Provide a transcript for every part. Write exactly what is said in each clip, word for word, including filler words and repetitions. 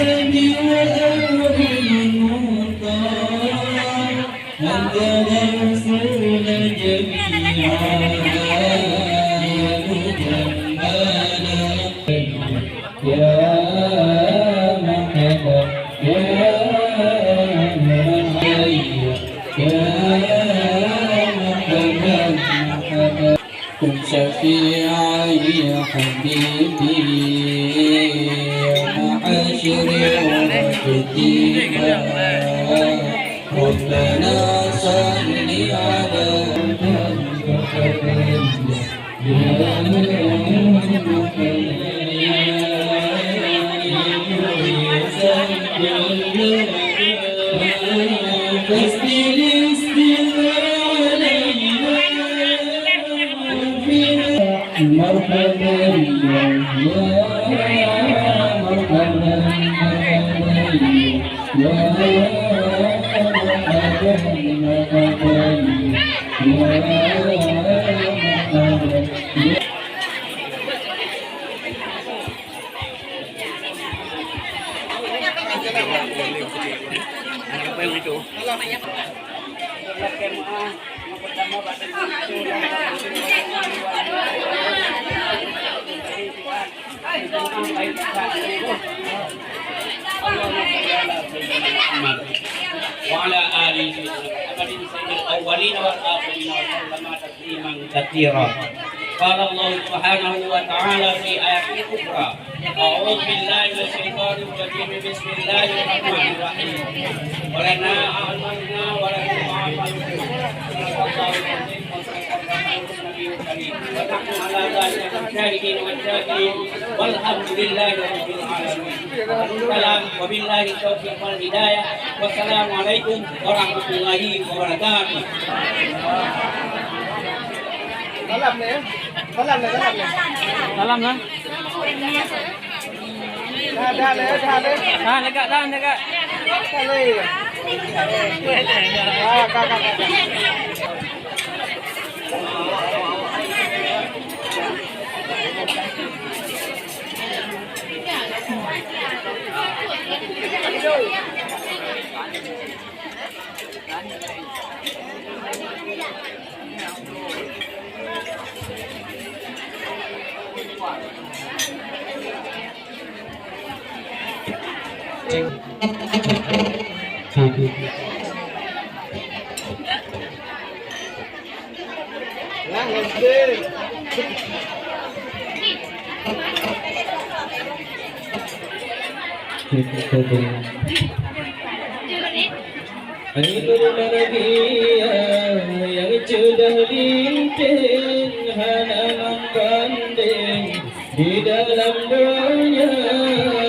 وأمر مطاع. أنت درس الجميع يا مجمل. يا مرحبا، يا مرحبا، يا مرحبا، مرحبا. كن شفيعي يا حبيبي يوم حشري وقتي. ربنا صل على محمد. مرحبا، يا مرحبا، مرحبا. Muhammad wa ala alihi Muhammadin sayyidil awwalin wal akhirin wa sallama tasliman katsira. Qala Allah Subhanahu wa Ta'ala fi ayatin ukhra, a'udzu billahi minasy syaithanir rajim. Bismillahirrahmanirrahim. Wa lana a'maluna wa lakum a'malukum. Sadaqallahul azim. Walhamdulillahirabbil alamin. Wassalam, wabillahi taufiq wal hidayah. Wassalamualaikum warahmatullahi wabarakatuh. Salam ni, ya. Salam ni, salam ni. Salam lah. Dah, dah, dah, dah, dah. Dah, dekat, dah, dekat. Dah, dah, dah, dah. Ainul Mardiah nyang ceudah lintéh hana bandéng di dalam donya.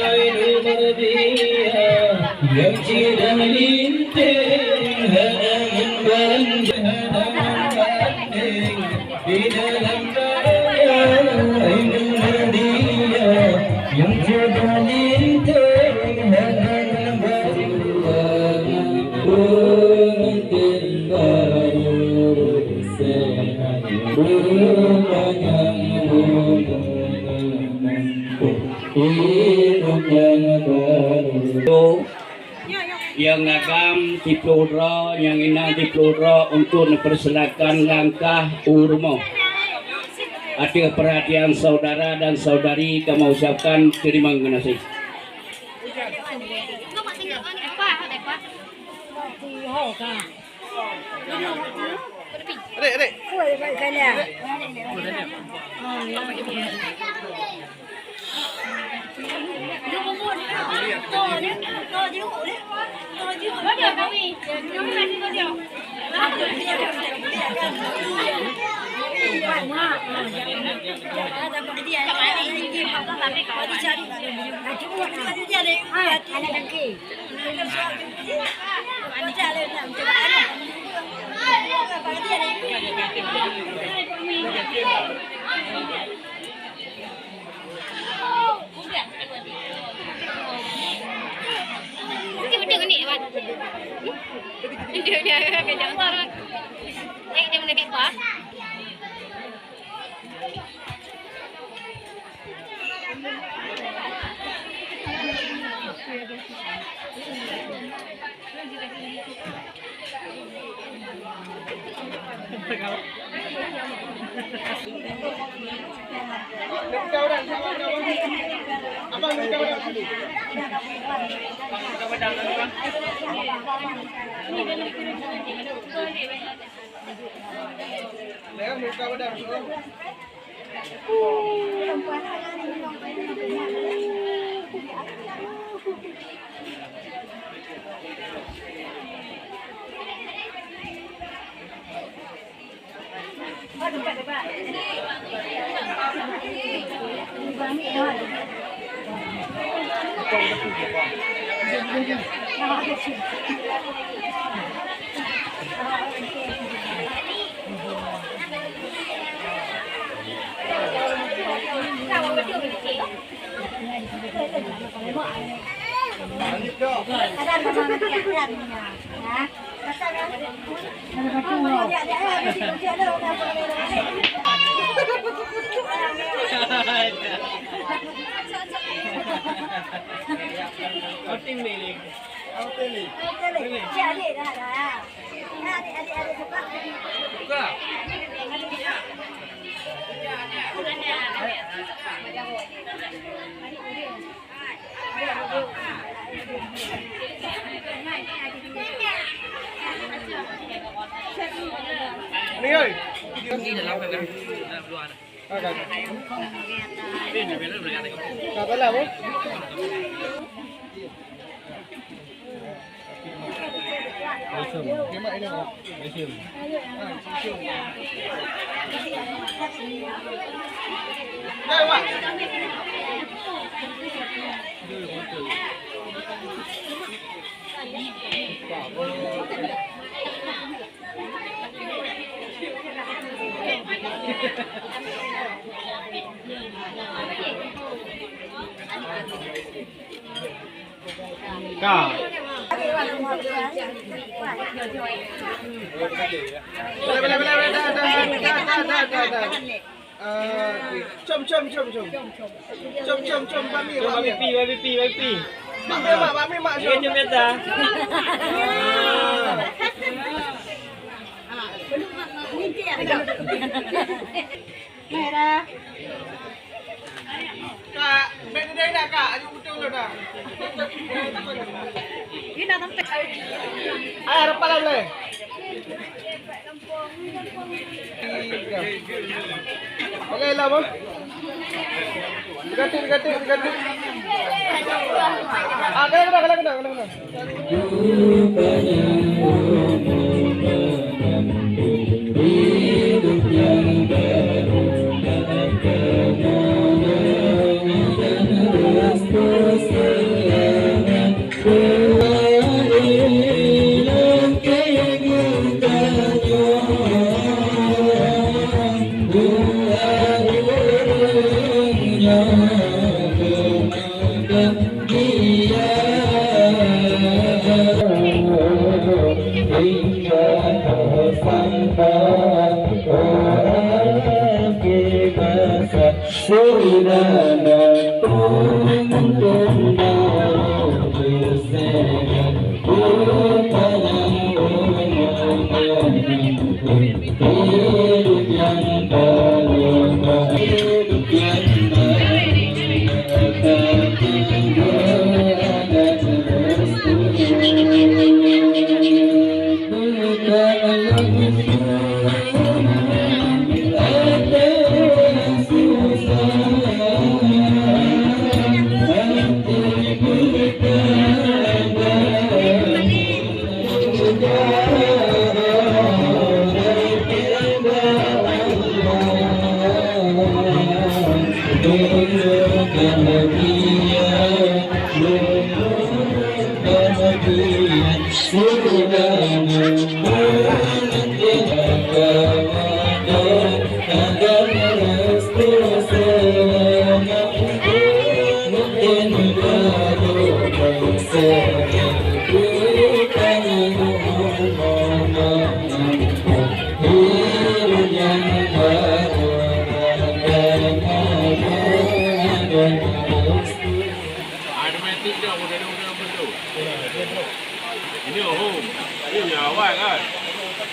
Ainul Mardiah nyang ceudah lintéh hana bandéng, hana bandéng. Di dalam donya Indonesia yang coba linting dan berdua, pengantin baru sehat berpanjang umur, hidup yang baru. Nyang agam siplôh droe, nyang inong siplôh droe untuk neupeursilakan langkah u rumoh. Ateueh peurhatian saudara dan saudari, kamoe ucapkan teurimong geunaséh. Rek, rek. Outing ni. Outing ni. Buka. Ni, oi. Ka, ka, ka. Ka, ka lah, boh. Ka. Bela, bela, bela, bela, dah, dah, dah. Ah, com, com, com, com. Com, com, com, bami, com, bami. Bami pi, bami pi, bami pi. Bami mak, bami mak, com. Dia com biasa. Ah. Merah. Kak, beda dah, Kak. Ayo betul dah. Ini dah sampai. Ayo, rapat lah boleh. Boleh lah, Bang. Diganti, diganti, diganti. Ah, kena, kena, kena, kena, kena, kena. Automatik dah, bukan ada orang betul. Ini, oh, ini awal kan?